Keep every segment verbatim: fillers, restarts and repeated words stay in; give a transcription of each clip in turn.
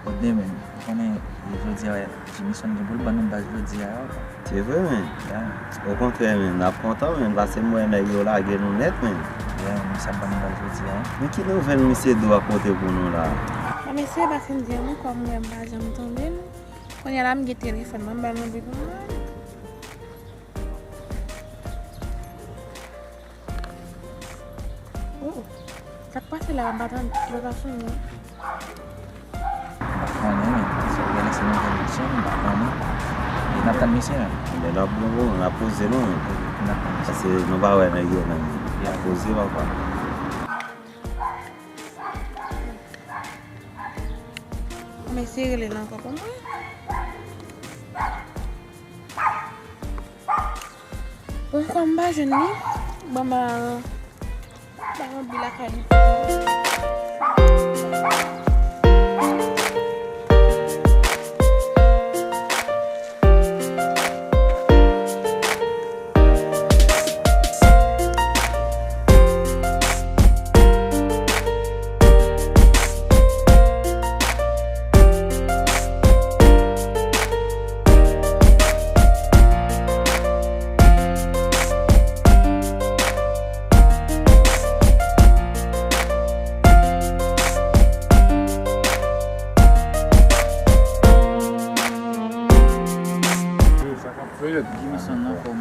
Bon, demen, ou konnen, jodi a, Jimison gen pou l ban nou baz jodi a. Se vre, men. Ya. Okontrè, men, n ap kontan, men, paske m wè nèg yo lage nou nèt, men. Ya, misye ap ban nou baz jodi a. Men ki nouvèl misye Dou ap pote pou nou la? A, mesye, pa fin di anyen, kòm mwen pa janm tande l. Kounye a la, m gen telefòn mwen, m ba l anvi pou mwen. Oh, sa k pase la, m pa tande, yo pa sonnen. M pa konnen, men. Se ou genlè se nouvèl misye, m pa konnen. E n ap tann misye, men. Men n ap, bon, bon, n ap poze nou, men. N ap tann misye. Paske nou pa wè nèg yo, men. N ap poze, papa. Mesye rele l ankò pou mwen. Bon, kòm m pa jwenn li, ban m al bay yon bi lakay li. Sa k ap fèt? Jimison nan fòm.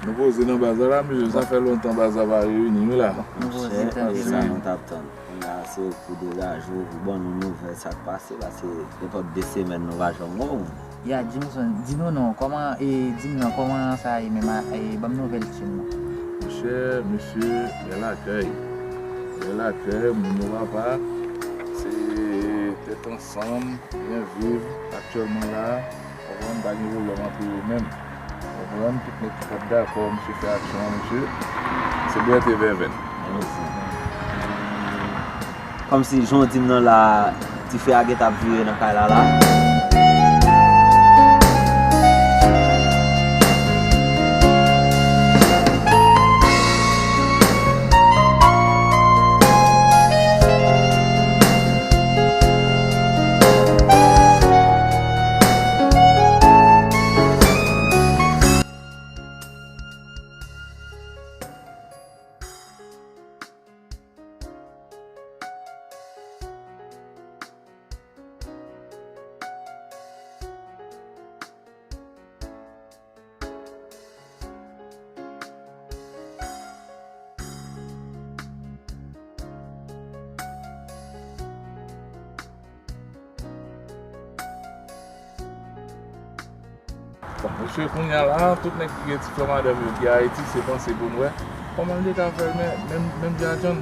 Nou poze nan baz la, la, mesye, sa fè lontan baz la pa reyini, wi, la. Nou poze, monchè, trankileman. Sa nou t ap tann. Kounye a, se pou degaje w, pou ban nou nouvèl sa k pase, paske nenpòt de semèn nou pa janm wè w. Ya, Jimison, di nou non, kòman, e, di m non, kòman sa ye menm, a, e, ban m nouvèl timoun nan. Monchè, mesye, bèl akèy. Bèl akèy, moun yo papa, se tèt ansanm, byen viv, aktyèlman la, konprann, pa gen pwoblèm antre yo menm. Konprann, tout nèg ki p ap dakò, misye fè aksyon an, mesye, se bwète vèvèn. Kòmsi jan w di m nan la, dife a gentan ap vire nan kay la la. Bon, mesye, kounye a la, tout nèg ki gen ti frè madanm yo ki Ayiti, se panse pou n wè kòman l te ka fè l, men, menm, menm jan a John.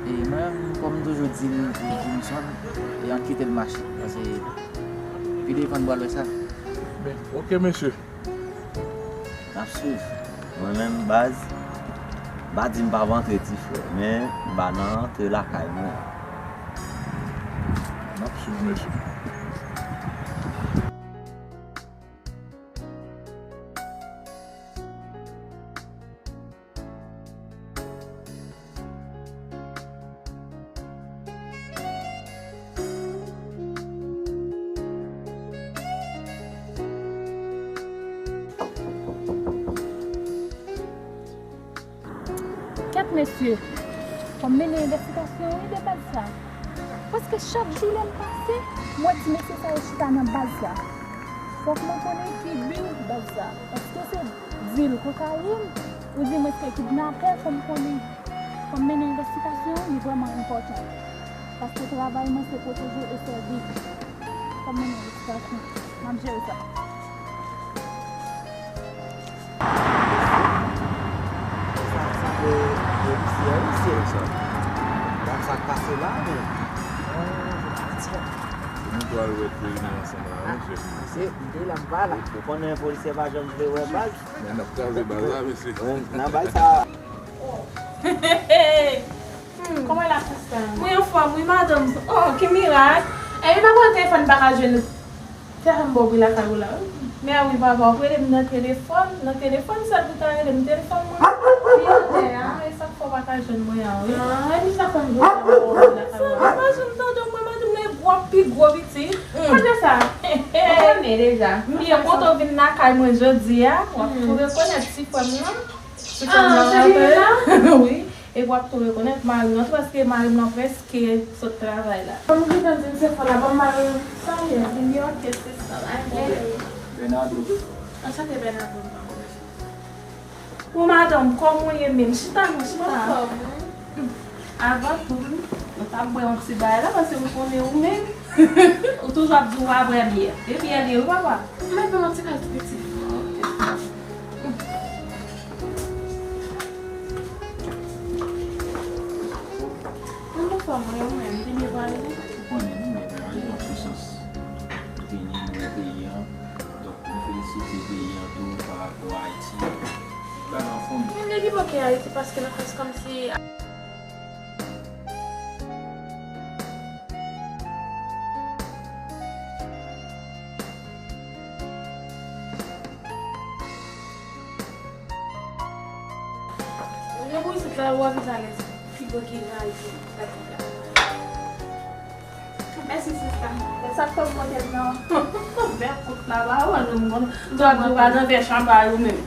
E mwen, kòm m toujou di l, e, Jimson, e ann kite l mache, paske pi devan n pral wè sa. Men, oke, mesye. N ap swiv. Mwen menm, baz, m pa di m p ap antre ti frè, men m pa nan antre lakay mwen. N ap swiv, mesye. Mesye, fò m mennen envestigasyon wi de baz sa. Paske chak jou lè m pase, m wè ti mesye sa yo chita nan baz la. Fòk mwen konnen ki bi baz sa. Èske se dil kokayin, oudimwens se kidnapè, fò m konnen. Fò m mennen envestigasyon, li vrèman enpòtan. Paske travay mwen se pwoteje e sèvi. Fò m mennen envestigasyon. M ap jere sa. Sa, sa se polisye, wi, se sa. Gad sa k pase la, men. Ah, se pa ti. Nou pral wè polisye ansanm la, wi, chèf. Se, m te la, m pa la. Ou konnen polisye pa janm vle wè baz. Men n ap kraze baz la, mesye. Wi, nan baz sa. Kòman la, sista? Mwen anfòm, wi, madanm. Oh, ki mirak! Epi, pa pran telefòn, pa ka jwenn ou. Telefòn ba w bri lakay ou la, wi. Mè wi, papa, w rele m nan telefòn, nan telefòn, sèl pou ta rele m, telefòn mwen. Li atè a, e sa k fè w pa ka jwenn mwen an, wi. Ah, epi sa fè m jwenn sa, m ba w bri lakay ou la. Sa, m pa janm tande w, mwen, madanm, nan gwo, pi gwo pitit. Kote sa? Ou konnen deja. M byen kontan w vin lakay mwen jodi a. W ap tou rekonèt ti frè m nan. Ah, se li menm nan? Wi. Epi w ap tou rekonèt mari m nan tou, paske mari m nan prèske sot travay la. Kòm gentan di m se fò la, ban m mari m. Sa w ye? Li ok, sista. Bernardo. Anchante, Bernardo. Bon, madanm, kòman w ye menm? Chita non, chita. Anfòm, wi. Avan tou, nou t ap bwè yon ti bagay la, paske m konnen ou menm. Ou toujou ap di w pa bwè byè. E byè li ye, wi, papa. Mwen, ban m yon ti kal tou piti. Mwen, anfòm, wi, ou menm, te byen pale, wi. Ou konnen, nou byen pale, an se sans. Nou te ni nou nan peyi an. Donk, nou felisite peyi an tou pa rapò a Ayiti. Bagay anfòm. Men nèg yo manke Ayiti paske nan fè kòmsi. Lè pou isit la, w ap vin alèz. Figo ki rayi. Mèsi, sista. E sa k fè m monte m nan. Vè kout la, ba, ou wè, nou, m konn, m t ap di w pa nan vè chanpay ou menm.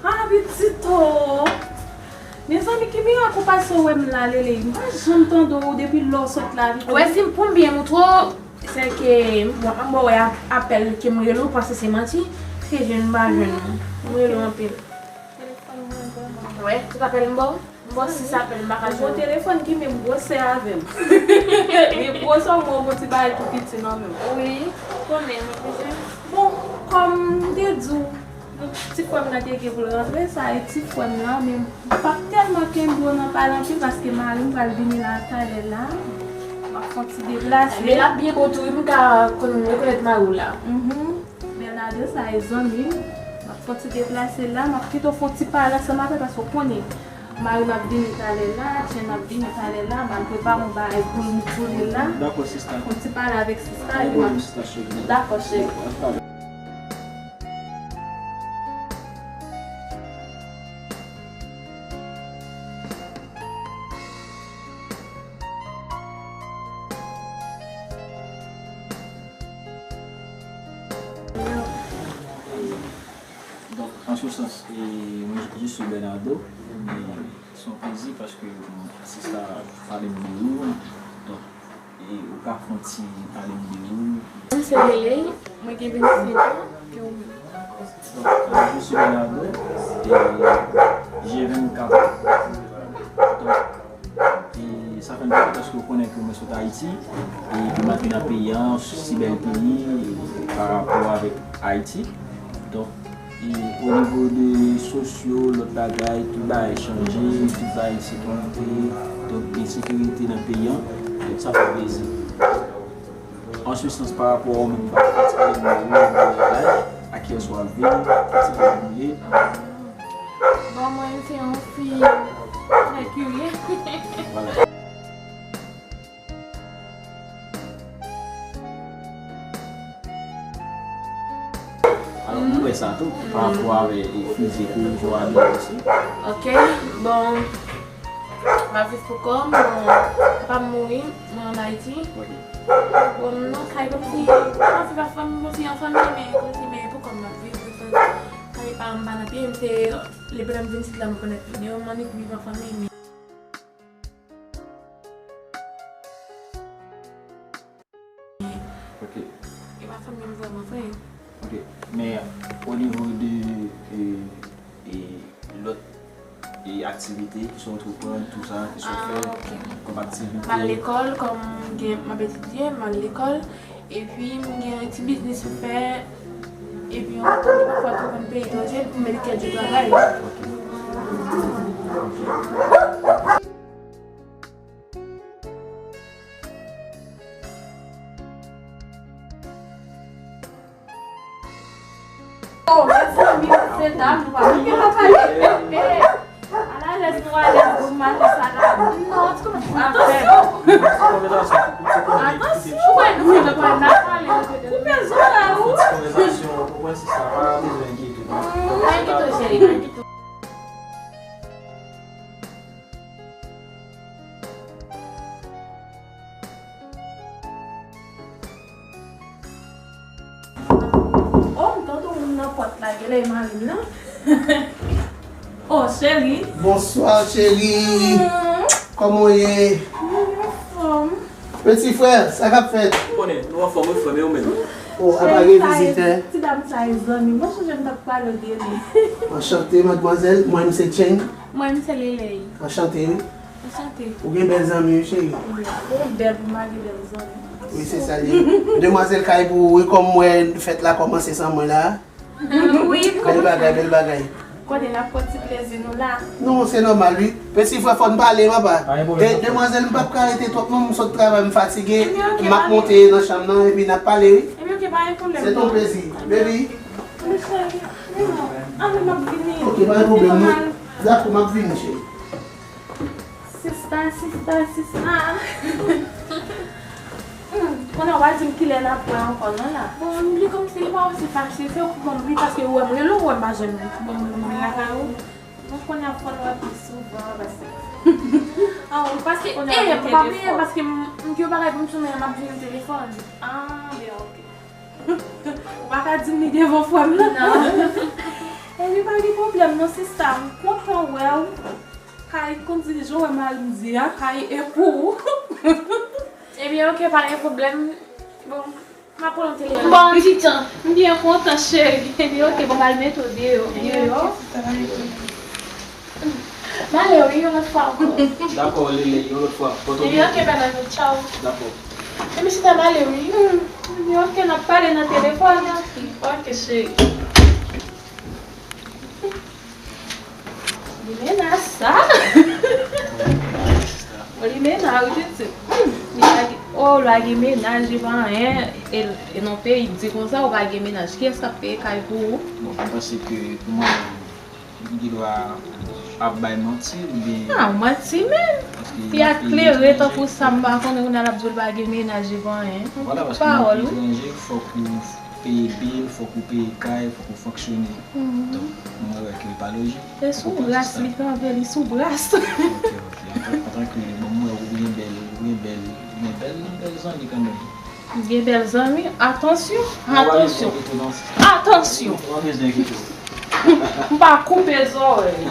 Ah, pitit o! Mezanmi, ki mirak ou pase wè m la, Lele? M pa janm tande w depi lè w sot la, pitit. Ou wè, si m pou m byen montre w, se ke, bon, an mwen wè ap-, apèl ke m rele w, panse se manti, se jwenn m pa jwenn ou. M rele w anpil. Telefòn mwen vrèman. Wè, tout apèl m ba w? M ba w sis apèl, m pa ka jwenn ou. Bon, telefòn ki menm gwosè avè m. Li gwo sèlman, yon ti bagay tou piti nan men m. Wi, konnen, mwen bezwen. Bon, kòm m te di w, ti frè m nan te gen pou l rantre, sa e ti frè m nan, men m p ap tèlman kenbe w nan pale anpil paske mari m pral vini la talè la. M ap fè yon ti deplase. Men l ap byen bon tou, wi, m ka konn rekonèt mari w la. Mhm. Bernardo, sa e zanmi m. M ap fè yon ti deplase la. M ap kite w fè yon ti pale ansanm avè l paske w konnen mari m ap vini talè la, tchèn ap vini talè la. M al prepare yon bagay pou l, pou li la. Dakò, sista. Fè yon ti pale avèk sista. Dakò, cheri. Dakò, cheri. Donk, an se sans, e, mwen, je suis Bernardo. E, se yon plezi paske, bon, sista pale m de ou. Donk, e, ou ka fè yon ti pale m de ou. Mwen se Lele, mwen gen vennsèt an, e ou menm? Donk, euh, je suis Bernardo, e, j'ai vingt-quatre ans. Donk, e sa fè m plezi paske w konnen ke mwen sot Ayiti, e ke m ap vin nan peyi an, si bèl peyi, pa rapò avèk Ayiti. Donk, e o nivo de sosyo, lòt bagay, tout bagay chanje, tout bagay sekirite, donk, ensekirite nan peyi an, donk sa fè plezi. An se sans, pa rapò a ou menm, pa fè ti bagay, a kiyès w ap vin, ki ti moun ou ye. Bon, mwen se yon fi trè kirye. Vwala. Alò, m wè sa tou, pa rapò avè, e, fizik ou, jan w abiye osi. Ok, bon, m ap viv pou kò m, bon, papa m mouri, mwen ann Ayiti. Ok. Bon, m nan kay kòmsi, m ap viv ak fanmi, kòmsi an fanmi, men kòmsi, men pou kò m m ap viv, m fè kay M pa nan pye, m se, lè m vin isit la, m rekonèt moun yo, m annik viv an fanmi, men Ok. E pa fanmi m vrèman vre. Ok. Men o nivo de e, e, lòt e, aktivite ki sou antreprann, tou sa, ki sou fè kòm aktivite. M al lekòl, kòm m gen, m ap etidye, m al lekòl. Epi m gen ti biznis pou fè. Epi yon tan de pafwa tou konn peyi etranje pou m met kè di travay. Oh, mezanmi, mesye dam, nou pa vin pa pale. Alalèz nou alèz pou maten sa la. Non, ti kòmanse. Atansyon. Atansyon, ou wè nou fè nou pa nan pale. Koupe zo la ou. Pa enkyete w, cheri, pa enkyete w. Oh, m tande yon moun nan pòt la, genlè e mari m nan. Oh, cheri. Bonswa, cheri. Kòman w ye? Mwen anfòm. Peti frè, sa k ap fèt? Ou konnen, nou anfòm, wi, frè m, e ou menm? Oh, apa gen vizitè? Ti dam sa e zanmi m. Mwen sonje m t ap pale w de li. Anchante, madmwazèl. Mwen, m se Cheng. Mwen, m se Leley. Anchante, wi. Anchante. Ou gen bèl zanmi, wi, cheri. Wi, ou bèl pou m pa gen bèl zanmi. Wi, se sa l ye. Demwazèl kay pou ou, wi, kòm m wè fèt la kòmanse san mwen la. Wi, bèl bagay, bèl bagay. Kote n ap pran ti plezi nou la. Non, se nòmal, wi. Peti frè, fò n pale, papa. E, demwazèl, m p ap ka rete twòp, non, m sot travay, m fatige. M ap monte nan chanm nan, epi n ap pale, wi. Ebyen, oke, pa gen pwoblèm. Se ton plezi, baby. Wi, cheri. Non, ale, m ap vini. Oke, pa gen pwoblèm, non. Dakò, m ap vini, cheri. Sista, sista, sista. Hmm, kounye a w pa di m kilè n ap wè ankò non la. Bon, li kòmsi li pa osi fache, se ou ki ban m li paske ou wè m rele w, ou wè m pa jwenn li. Bon, m vin lakay ou. Bon, kounye a fò n wè pi souvan paske. Ah, paske, eh, pa bliye paske m, m gen yon bagay pou m sou men an, m ap jwenn telefòn. Ah, ben, oke. Ou pa ka di m li devan frè m nan. Non. Ebyen, pa gen pwoblèm non, sista. M kontan wè w. Kay, kòmsi jan w wè mari m di a, kay e pou ou. Ebyen, oke, pa gen pwoblèm. Bon, m ap pran yon telefòn. Bon, ti tan. M byen kontan, cheri. Ebyen, oke, bon, m al mete w deyò. Deyò. M ale wi, yon lòt fwa ankò. Dakò, Lele, yon lòt fwa. Pote w byen. Ebyen, oke, bèl anvi, tchaw. Dakò. Ebyen, chita, m ale wi. Hmm, ebyen, oke, n ap pale nan telefòn. Oke, cheri. Li mennaj sa. Bon, li mennaj, wi, pitit. Hmm, li pa gen, oh, li pa gen mennaj, li pa anyen. E, e nan peyi, di konsa, ou pa gen mennaj. Kiyès k ap peye kay pou ou? Bon, m panse ke pou mwen, li gen dwa ap bay manti oubyen. Ah, ou manti menm. Fi a klere tankou sa, m pa konnen, kounye a l ap di w l pa gen mennaj, li pa anyen. Pawòl, wi. Vwala, paske nan peyi etranje, fòk ou peye bil, fòk ou peye kay, fòk ou fonksyone. Donk, mwen wè ke li pa lojik. E sou ras li kanpe, li sou ras. Ok, ok. Antan, antanke, bon, mwen wè ou gen bèl, ou gen bèl, ou gen bèl, bèl zanmi kanmenm. M gen bèl zanmi? Atansyon, atansyon. Atansyon. M pa koupe zòrèy.